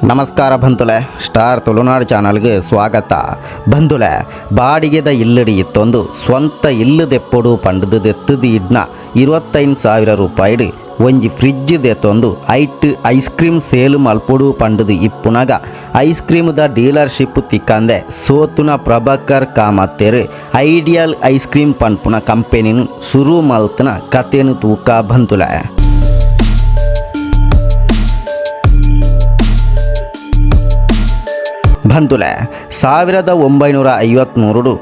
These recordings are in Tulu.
ನಮಸ್ಕಾರ ಬಂಧುಲೆ, ಸ್ಟಾರ್ ತುಳುನಾಡು ಚಾನಲ್ಗೆ ಸ್ವಾಗತ. ಬಂಧುಲೆ, ಬಾಡಿಗೆದ ಇಲ್ಲಡಿ ಇತ್ತೊಂದು ಸ್ವಂತ ಇಲ್ಲು ದೆಪ್ಪೊಡು ಪಂಡದು ದೆತ್ತದು ಇಡ್ನ 25,000 ರೂಪಾಯಿಡು ಒಂಜಿ ಫ್ರಿಜ್ ದೆತ್ತೊಂದು ಐಟ್ ice cream sale ಮಲ್ಪೊಡು ಪಂಡದು ಇಪ್ಪುನಗ ಐಸ್ ಕ್ರೀಮ್ದ ಡೀಲರ್ಶಿಪ್ ತಿಕ್ಕಂದೆ ಸೋತುನ ಪ್ರಭಾಕರ್ ಕಾಮತ್ತೇರು ideal ice cream ಪನ್ಪುನ ಕಂಪೆನಿನ್ ಸುರು ಮಲ್ತನ ಕತೆನು ತೂಕ ಬಂಧುಲೆ. ಬಂಧುಲೆ, 1953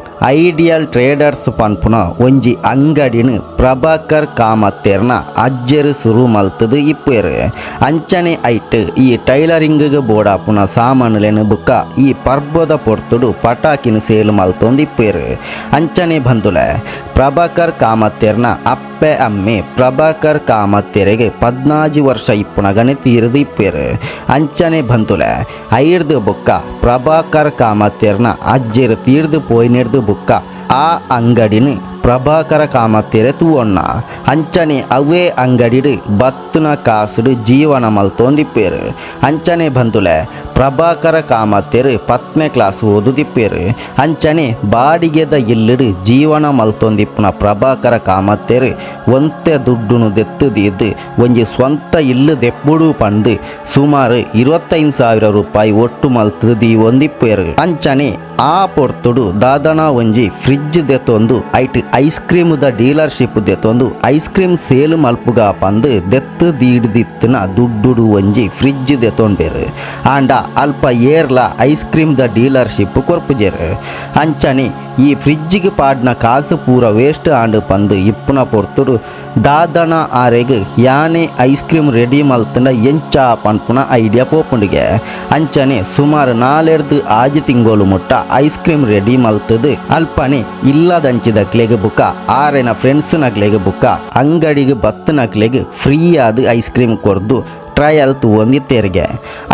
ಐಡಿಯಲ್ ಟ್ರೇಡರ್ಸ್ ಪನ್ಪುನ ಒಂಜಿ ಅಂಗಡಿನ ಪ್ರಭಾಕರ್ ಕಾಮತ್ತೇರ್ನ ಅಜ್ಜೆರು ಸುರು ಮಲ್ತದು ಇಪ್ಪೇರು. ಅಂಚನೆ ಐಟ್ ಈ ಟೈಲರಿಂಗ್ ಬೋಡಾಪುನ ಸಾಮಾನುಲೆನ ಬುಕ್ಕ ಈ ಪರ್ಬದ ಪೊರ್ತುಡು ಪಟಾಕಿನ ಸೇಲ್ ಮಲ್ತೊಂದು ಇಪ್ಪೇರು. ಅಂಚನೆ ಬಂಧುಲೆ, ಪ್ರಭಾಕರ್ ಕಾಮತ್ತೇರ್ನ ಅಪ್ಪೆ ಅಮ್ಮೆ ಪ್ರಭಾಕರ್ ಕಾಮತ್ತೇರಿಗೆ 14 ವರ್ಷ ಇಪ್ಪುನಗನೆ ತೀರದು ಇಪ್ಪೇರು. ಅಂಚನೆ ಬಂಧುಲೆ, ಐರ್ದು ಬುಕ್ಕ ಪ್ರಭಾಕರ್ ಕಾಮತ್ತೇರ್ನ ಅಜ್ಜೆರು ತೀರ್ದು ಪೋಯ್ನೆರ್ದು ಬುಕ್ಕ ಆ ಅಂಗಡಿನ ಪ್ರಭಾಕರ ಕಾಮತ್ತೇರೆ ತೂವೊಣ್ಣ. ಅಂಚನೆ ಅವೇ ಅಂಗಡಿಡು ಬತ್ತುನ ಕಾಸುಡು ಜೀವನ ಮಲ್ತೊಂದಿಪ್ಪೇರು. ಅಂಚನೆ ಬಂಧುಲೆ, ಪ್ರಭಾಕರ ಕಾಮತ್ತೇರು 10ನೇ ಕ್ಲಾಸ್ ಓದುದಿಪ್ಪೇರು. ಅಂಚನೆ ಬಾಡಿಗೆದ ಇಲ್ಲಡು ಜೀವನ ಮಲ್ತೊಂದಿಪ್ಪುನ ಪ್ರಭಾಕರ ಕಾಮತ್ತೇರು ಒಂತೆ ದುಡ್ಡುನು ದೆತ್ತುದೀದು ಒಂಜಿ ಸ್ವಂತ ಇಲ್ಲು ದೆಪ್ಪುಡು ಪಂದು ಸುಮಾರು 25,000 ರೂಪಾಯಿ ಒಟ್ಟು ಮಲ್ತು ದೀವೊಂದಿಪ್ಪೇರು. ಅಂಚನೆ ಆ ಪೊರ್ತುಡು ದಾದನ ಒಂಜಿ ಫ್ರಿಜ್ ದೆತ್ತೊಂದು ಐಟ್ ಐಸ್ ಕ್ರೀಮ್ದ ಡೀಲರ್ಶಿಪ್ ದೆತ್ತೊಂದು ice cream sale ಮಲ್ಪುಗ ಪಂದು ದೆತ್ತು ದೀಡ್ದಿತ್ತಿನ ದುಡ್ಡುಡು ಒಂಜಿ ಫ್ರಿಜ್ ದೆತ್ತೊಂಡ್ಬೇರು. ಆಂಡ ಅಲ್ಪ ಏರ್ಲ ಐಸ್ ಕ್ರೀಮ್ದ ಡೀಲರ್ಶಿಪ್ ಕೊರ್ಪುಜೆರು. ಅಂಚನೆ ಈ ಫ್ರಿಜ್ಜಿಗೆ ಪಾಡ್ನ ಕಾಸು ಪೂರ ವೇಸ್ಟ್ ಆಂಡು ಪಂದು ಇಪ್ಪುನ ಪೊರ್ತುಡು ದಾದನ ಆರೆಗ್ ಯಾನೆ ice cream ready ಮಲ್ತಂಡ ಎಂಚ ಪನ್ಪುನ ಐಡಿಯಾ ಪೋಪುಂಡಿಗೆ. ಅಂಚನೆ ಸುಮಾರು 4 6 ತಿಂಗೋಲು ಮುಟ್ಟ ice cream ready ಮಲ್ತದು ಅಲ್ಪನೆ ಇಲ್ಲದಂಚಿದಕ್ಲೆಗ್ ಬುಕ್ಕ ಆರೆನ ಫ್ರೆಂಡ್ಸ್ ನಕ್ಲೆಗ್ ಬುಕ್ಕ ಅಂಗಡಿಗೆ ಬತ್ತು ನಕ್ಲೆಗ್ ಫ್ರೀ ಆದ ಐಸ್ ಕ್ರೀಮ್ ಕೊರ್ದು ಟ್ರಯಲ್ ತೂವೊಂದಿತ್ತೇರಿಗೆ.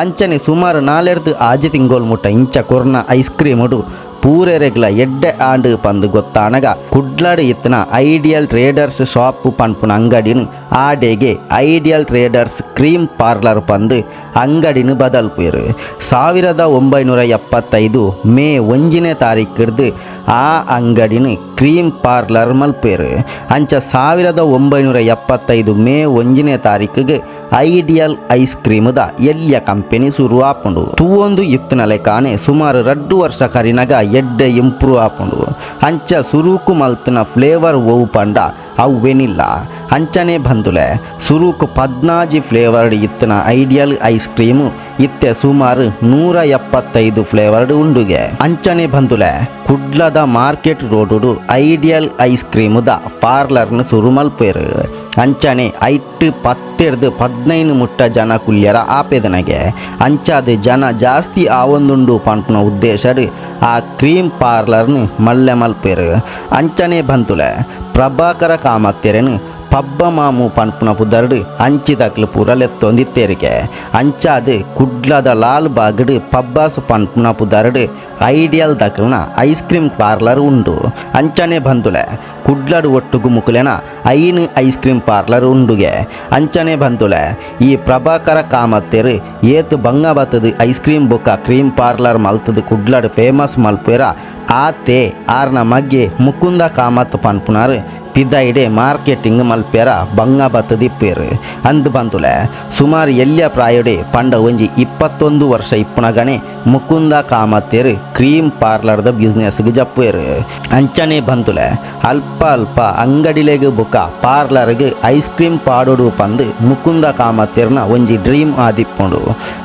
ಅಂಚನೆ ಸುಮಾರು 4 6 ತಿಂಗೋಲು ಮುಟ್ಟ ಇಂಚ ಕೊರ್ನ ಐಸ್ ಕ್ರೀముಡು ಪೂರೆರೆಗ್ಲ ಎಡ್ಡೆ ಆಂಡು ಪಂದು ಗೊತ್ತಾನಗ ಕುಡ್ಲಾಡು ಇತ್ತನ ideal traders shop ಪನ್ಪುನ ಅಂಗಡಿನ ಆಡೆಗೆ ideal traders cream parlour ಪಂದು ಅಂಗಡಿನ ಬದಲ್ಪೇರು. 1975 May 1ನೇ ತಾರೀಕಿಡ್ದು ಆ ಅಂಗಡಿನ ಕ್ರೀಮ್ ಪಾರ್ಲರ್ ಮಲ್ಪೇರು. ಅಂಚ 1975 ಮೇ 1ನೇ ತಾರೀಕಿಗೆ ಐಡಿಯಲ್ ಐಸ್ ಕ್ರೀಮ್ದ ಎಲ್ಯ ಕಂಪೆನಿ ಶುರು ಆಪುಂಡು. ತೂವೊಂದು ಇತ್ತನಲೆ ಕಾಣೆ ಸುಮಾರು 2 ವರ್ಷ ಕರಿನಗ ಎಡ್ಡೆ ಇಂಪ್ರೂವ್ ಆಪುಂಡು. ಅಂಚ ಸುರುಕು ಮಲ್ತನ ಫ್ಲೇವರ್ ಒವು ಪಂಡ ಅವು ವೆನಿಲ್ಲ. ಅಂಚನೆ ಬಂಧುಲೆ, ಸುರುಕು 14 ಫ್ಲೇವರ್ಡ್ ಇತ್ತನ ideal ice cream ಇತ್ತೆ ಸುಮಾರು 175 ಫ್ಲೇವರ್ಡ್ ಉಂಡುಗೆ. ಅಂಚನೆ ಬಂಧುಲೆ, ಕುಡ್ಲದ market road ideal ice ಕ್ರೀಮ್ದ ಪಾರ್ಲರ್ನ ಸುರು ಮಲ್ಪೇರು. ಅಂಚನೆ ಐಟ್ 10 15 ಮುಟ್ಟ ಜನ ಕುಲ್ಯರ ಆಪೆದನಗೆ. ಅಂಚಾದ ಜನ ಜಾಸ್ತಿ ಆವೊಂದುಂಡು ಪನ್ಪುನ ಉದ್ದೇಶಡ್ ಆ ಕ್ರೀಮ್ ಪಾರ್ಲರ್ನ ಮಲ್ಲೆ ಮಲ್ಪೇರು. ಅಂಚನೆ ಬಂಧುಲೆ, ಪ್ರಭಾಕರ ಕಾಮತ್ತೇರೆನು ಪಬ್ಬ ಮಾಮು ಪನ್ಪುನ ಪುದರ್ಡು ಅಂಚಿದಕ್ಲು ಪೂರ ಲೆತ್ತೊಂದಿತ್ತೇರಿಗೆ. ಅಂಚಾದ ಕುಡ್ಲದ ಲಾಲ್ ಬಾಗ್ಡ್ ಪಬ್ಬಾಸ್ ಪನ್ಪುನ ಪುದರ್ಡು ಐಡಿಯಲ್ ದಕ್ಲನ ice cream parlour ಉಂಡು. ಅಂಚನೆ ಬಂಧುಲೆ, ಕುಡ್ಲಡು ಒಟ್ಟುಗು ಮುಕುಲೆನ 5 ice cream parlour ಉಂಡುಗೆ. ಅಂಚನೆ ಬಂಧುಲೆ, ಈ ಪ್ರಭಾಕರ ಕಾಮತ್ತೇರು ಏತು ಬಂಗ ಬತ್ತದು ಐಸ್ ಕ್ರೀಮ್ ಬುಕ್ಕ ಕ್ರೀಮ್ ಪಾರ್ಲರ್ ಮಲ್ತದು ಕುಡ್ಲಡು ಫೇಮಸ್ ಮಲ್ಪೇರ ಆತೆ ಆರ್ನ ಮಗ್ಗೆ ಮುಕುಂದ ಕಾಮತ್ ಪನ್ಪುನಾರು ಪಿದಾಯಿಡೆ ಮಾರ್ಕೆಟಿಂಗ್ ಮಲ್ಪೇರ ಬಂಗ ಬತ್ತದಿಪ್ಪೇರು. ಅಂದ್ ಬಂದುಲೆ, ಸುಮಾರು ಎಲ್ಯ ಪ್ರಾಯಡೆ ಪಂಡ ಒಂಜಿ 21 ವರ್ಷ ಇಪ್ಪುನಗನೆ ಮುಕುಂದ ಕಾಮತ್ತೇರು ಕ್ರೀಮ್ ಪಾರ್ಲರ್ದ ಬಿಸ್ನೆಸ್ಗೆ ಜಪ್ಪೇರು. ಅಂಚನೆ ಬಂದುಲೆ, ಅಲ್ಪ ಅಲ್ಪ ಅಂಗಡಿಲೆಗ್ ಬುಕ್ಕ ಪಾರ್ಲರ್ಗೆ ಐಸ್ ಕ್ರೀಮ್ ಪಾಡೋಡು ಪಂದು ಮುಕುಂದ ಕಾಮತ್ತೇರ್ನ ಒಂಜಿ ಡ್ರೀಮ್ ಆದಿಪ್ಪುಂಡು.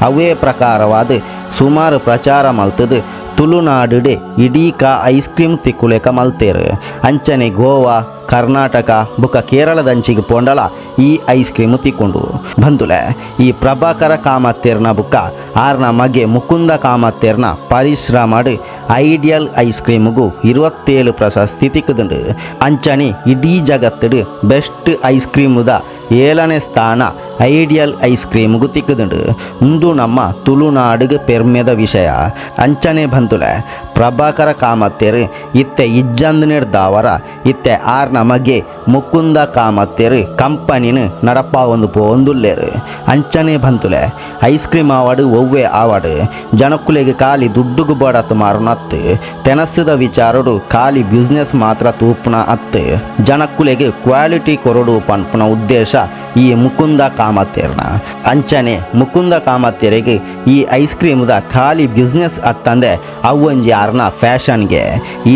ಅವೇ ಪ್ರಕಾರವಾದ ಸುಮಾರು ಪ್ರಚಾರ ಮಲ್ತದು ತುಳುನಾಡುಡೆ ಇಡೀಕ ಐಸ್ ಕ್ರೀಮ್ ತಿಕ್ಕುಲೇಕ ಮಲ್ತೇರು. ಅಂಚನೆ ಗೋವಾ, ಕರ್ನಾಟಕ ಬುಕ್ಕ ಕೇರಳದಂಚಿಗೆ ಪೋಂಡಲ ಈ ಐಸ್ ಕ್ರೀಮ್ ತಿಕ್ಕೊಂಡು. ಬಂಧುಲೆ, ಈ ಪ್ರಭಾಕರ ಕಾಮತ್ತೇರ್ನ ಬುಕ್ಕ ಆರ್ನ ಮಗೆ ಮುಕುಂದ ಕಾಮತ್ತೇರ್ನ ಪರಿಶ್ರಮಡ್ ಐಡಿಯಲ್ ಐಸ್ ಕ್ರೀಮ್ಗೂ 27 ಪ್ರಶಸ್ತಿ ತಿಕ್ಕುದುಂಡು. ಅಂಚನೆ ಇಡೀ ಜಗತ್ತಡು ಬೆಸ್ಟ್ ಐಸ್ ಕ್ರೀಮುದ 7ನೇ ಸ್ಥಾನ ಐಡಿಯಲ್ ಐಸ್ ಕ್ರೀಮ್ಗೂ ತಿಕ್ಕುದುಂಡು. ಉಂದು ನಮ್ಮ ತುಳುನಾಡಿಗೆ ಪೆರ್ಮೆದ ವಿಷಯ. ಅಂಚನೆ ಬಂಧುಲೆ, ಪ್ರಭಾಕರ ಕಾಮತ್ತೆರ್ ಇತ್ತೆ ಇಜ್ಜಂದಿನೆಡ್ದಾವರ ಇತ್ತೆ ಆರ್ನ ಮಗೆ ಮುಕುಂದ ಕಾಮತ್ತೆರ್ ಕಂಪನಿನ್ ನಡಪಾವೊಂದು ಪೋವೊಂದುಲ್ಲೆರ್. ಅಂಚನೆ ಬಂತುಲೆ ಐಸ್ ಕ್ರೀಮ್ ಆವಡ್ ಒವ್ವೆ ಆವಡ್ ಜನಕ್ಕುಲೆಗ್ ಖಾಲಿ ದುಡ್ಡುಗು ಬೋಡಾತ್ ಮಾರುನತ್ತ್, ತೆನಸ್ದ ವಿಚಾರೊಡು ಖಾಲಿ ಬಿಸ್ನೆಸ್ ಮಾತ್ರ ತೂಪುನ ಅತ್ತ್, ಜನಕ್ಕುಲೆಗ್ ಕ್ವಾಲಿಟಿ ಕೊರೊಡು ಪನ್ಪುನ ಉದ್ದೇಶ ಈ ಮುಕುಂದ ಕಾಮತ್ತೆರ್ನ. ಅಂಚನೆ ಮುಕುಂದ ಕಾಮತ್ತೆರೆಗ್ ಈ ಐಸ್ ಕ್ರೀಮ್ದ ಖಾಲಿ ಬಿಸ್ನೆಸ್ ಅತ್ತಂದೆ ಅವೊಂಜಿ ಆರ್ನ ಫ್ಯಾಷನ್ಗೆ.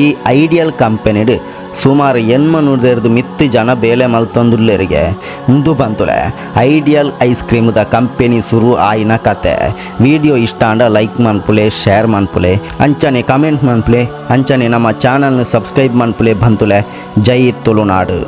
ಈ ಐಡಿಯಲ್ ಕಂಪನಿಡ್ ಸುಮಾರು 800 ಮಿತ್ತ್ ಜನ ಬೇಲೆ ಮಲ್ತೊಂದುಲ್ಲೆರ್ಗೆ. ಉಂದು ಬಂತುಲೆ ಐಡಿಯಲ್ ಐಸ್ ಕ್ರೀಮ್ದ ಕಂಪನಿ ಸುರು ಆಯಿನ ಕತೆ. ವಿಡಿಯೋ ಇಷ್ಟ ಆಂಡ ಲೈಕ್ ಮನ್ಪುಲೆ, ಶೇರ್ ಮನ್ಪುಲೆ, ಅಂಚನೆ ಕಮೆಂಟ್ ಮನ್ಪುಲೆ, ಅಂಚನೆ ನಮ್ಮ ಚಾನಲ್ನ ಸಬ್ಸ್ಕ್ರೈಬ್ ಮನ್ಪುಲೆ. ಬಂತುಲೆ, ಜೈ ತುಳುನಾಡು.